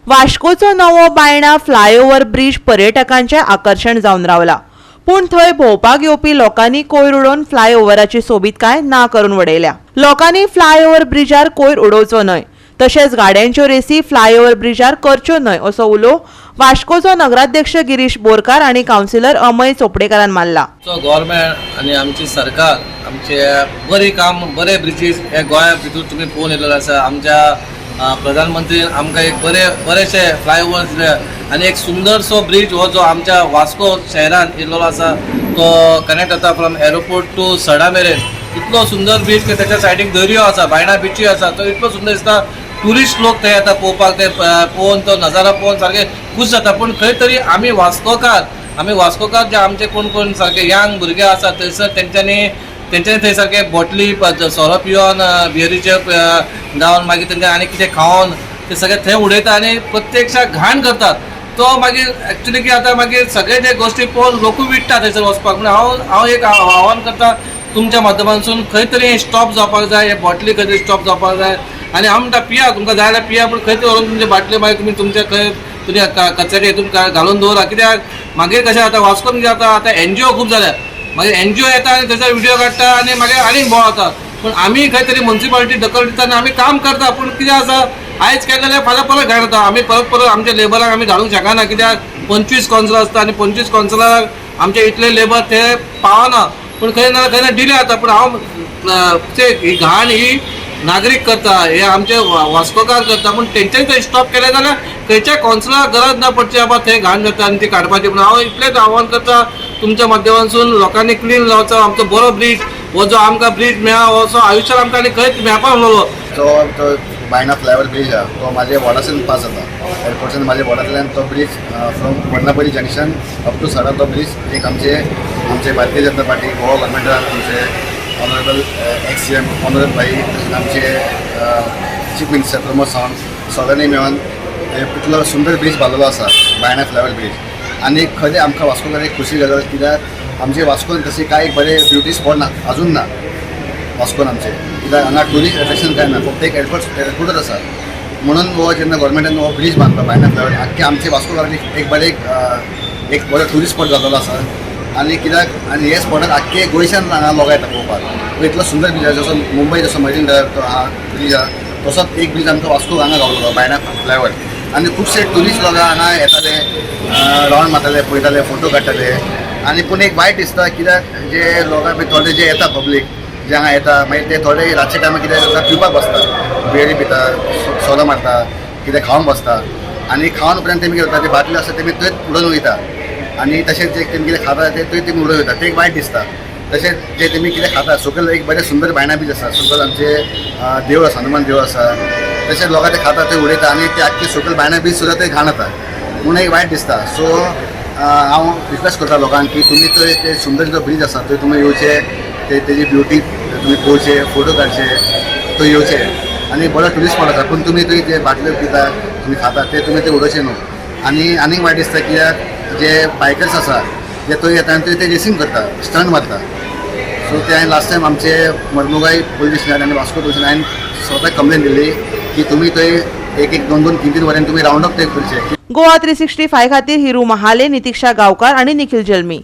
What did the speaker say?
वास्कोचो नवो Baina flyover bridge पर्यटकांचें आकर्शण जावन रावला, पूण थंय भोंवपाक येवपी लोकांनी कोयर उडोवन फ्लायओव्हराची सोबीतकाय ना करून वडयल्या. लोकांनी फ्लायओव्हर ब्रिजार कोयर उडोवचो न्हय, तशेंच गाड्यांच्यो रेसी फ्लायओव्हर ब्रिजार करच्यो न्हय, असो उलो वास्कोचो नगराध्यक्ष गिरीश बोरकार आनी कावन्सिलर अमय चोपडेकारान मारला. गव्हर्मेंट आनी आमची सरकार आमचे बरी काम, बरे ब्रिजीस हे गोंया भितर तुमी पळोवन येयलेले आसा. आमच्या प्रधानमंत्री आमकां एक बरे बरेशे फ्लायओवर दिले आनी एक सुंदरसो ब्रीज हो जो आमच्या वास्को शहरान येयल्लो आसा, तो कनेक्ट जाता फ्रॉम एअरपोर्ट टू सडा मेरेन. इतलो सुंदर ब्रीज की त्याच्या सायडीक दर्यो आसा, बायणा बिचूय आसा. तो इतलो सुंदर दिसता. ट्युरिस्ट लोक थंय येता पळोवपाक. ते पळोवन, तो नजारा पळोवन सारके खूश जाता. पूण खंय तरी आमी वास्कोकार जे आमचे कोण कोण सारके यंग भुरगे आसा थंयसर, तेंच्यांनी तेंच्यांनी थंय सारके बॉटली सोरो पिवन, बियरीचे जावन, मागीर तेंच्या आनी कितें खावन ते सगळे थंय उडयता आनी प्रत्यक्षात घाण करतात. तो मागीर एक्चुली की आतां मागीर सगळे जे गोश्टी पळोवन लोकूय विट्टा थंयसर वचपाक. म्हणून हांव एक आव्हान करता तुमच्या माध्यमांतसून, खंय तरी स्टॉप जावपाक जाय. हे बॉटली खंय तरी स्टॉप जावपाक जाय. आनी हांव म्हणटा, पिया, तुमकां जाय जाल्यार पिया, पूण खंय तरी व्हरून तुमचे बाटले मागीर तुमी तुमचे खंय तुमी कचऱ्याचे हितून घालून दवरा. कित्याक मागीर कशें जाता, वास्कोन कितें जाता, आतां एनजीओ खूब जाल्या. मागीर एनजीओ येता आनी थंयसर व्हिडिओ काडटा आनी मागीर आनीक बोवाळ जाता. पूण आमी खंय तरी मुन्सिपालिटी दखल दिता आनी आमी काम करता. पूण कितें आसा, आयज केलें जाल्यार फाल्यां परत घाण जाता. आमी परत परत आमच्या लेबराक आमी धाडूंक शकना, कित्याक 25 कौन्सिलर आसता आनी 25 कौन्सिलराक आमचे इतले लेबर ते पावना. पूण खंय ना खंय ना डिले जाता. पूण हांव ते ही घाण ही नागरीक करता, हे आमचे वास्कोकार करता. पूण तेंच्यांनी थंय स्टॉप केलें जाल्यार खंयच्याय कौन्सिलराक गरज ना पडची बाबा थंय घाण जाता आनी ती काडपाची. पूण हांव इतलेंच आव्हान करता तुमच्या माध्यमांतसून, लोकांनी क्लीन जावचो. आमचो बरो ब्रीज हो जो आमकां ब्रीज मेळ्ळा, हो असो आयुश्यात आमकां आनी खंयच मेळपा उरलो. जो तो बायणा फ्लायओवर ब्रीज आहा, तो म्हाजे वॉर्डासून पास जाता. एअरपोर्टसून म्हाज्या वॉर्डांतल्यान तो bridge, from Varnapuri junction up to Sada तो ब्रीज एक आमचे आमचे भारतीय जनता पार्टी गोवा गव्हर्मेंटान, आमचे ऑनरेबल एक्स सीएम ऑनरेबल भाई, तशेंच आमचे चीफ मिनिस्टर प्रमोद सावंत, सगळ्यांनी मेळून इतलो सुंदर ब्रीज बांदलेलो आसा, बायणा फ्लायओवर ब्रीज. आनी खरें आमकां वास्कोकार एक खुशी गजाल, कित्याक आमचे वास्कोन तशी कांय बरे ब्युटी स्पॉट ना, अजून ना वास्कोन आमचे. कित्याक हांगा ट्युरिस्ट अट्रॅक्शन कांय ना, फक्त एक एअरपोर्टच आसा. म्हणून हो जेन्ना गव्हर्मेंटान हो ब्रीज बांदलो बायणा फ्लायओवर, आख्खे आमचे वास्कोकारांनी एक बरें एक बरो ट्युरिस्ट स्पॉट जातलो आसा. आनी कित्याक आनी हे स्पॉटार आख्खे गोंयच्यान हांगा लोक येता पळोवपाक. इतलो सुंदर ब्रीज आसा. जसो मुंबय जसो मरीन ड्रायव्ह तो आहा ब्रीज आहा, तसोच एक ब्रीज आमकां वास्को हांगा गावलो, बायणा फ्लायओवर. आनी खुबशे ट्युरिस्ट लोक हांगा येताले, रावंड मारताले, पळयताले, फोटो काडटाले. आनी पूण एक वायट दिसता, कित्याक जे लोकां थोडे जे येता, पब्लीक जे हांगा येता, मागीर ते थोडे रातच्या टायमार कितें जाता, पिवपाक बसता, बियरी पिता, सोरो मारता, कितें खावन बसता. आनी खावन उपरांत तेमी कितें करता, ते बाटल्यो आसता तेमी थंयच उडोवन वयता. आनी तशेंच जे तेमी कितें खाता ते थंय तेमी उडोवन वयता, ते एक वायट दिसता. तशेंच जे तेमी कितें खाता, सकयल एक बरें सुंदर बायणा बीच आसा, सकयल आमचे देवूळ आसा, हनुमान देवूळ आसा. तशेंच लोकां ते खाता ते उडयता आनी ते आख्खे सकयल बायणा बीच सुद्दां ते घाण जाता, म्हणून एक वायट दिसता. सो हांव रिक्वेस्ट करता लोकांक की तुमी थंय ते सुंदर जो ब्रीज आसा थंय तुमी येवचे, ते तेजी ब्युटी तुमी पळोवचे, फोटो काडचे, थंय येवचे. आनी बरो ट्युरिस्ट स्पॉट आसा. पूण तुमी थंय जे बाटल्यो पिता, तुमी खाता, ते तुमी ते उडोवचे न्हू. आनी आनीक वायट दिसता, कित्याक जे बायकर्स आसा जे थंय येता आनी थंय ते रेसींग करता, स्टंट मारता. सो ते हांवें लास्ट टायम आमचे मर्मुगाय पोलीस स्टेशनार आनी वास्को पोलीस स्टेशनार हांवें स्वता कंप्लेन दिल्ली की तुमी थंय एक एक, दोन दोन, तीन तीन वरांनी तुमी रावंड अप ते करचे. गोवा 365 खातीर हिरू महाले, नितिक्षा गावकार आणि निखिल जल्मी.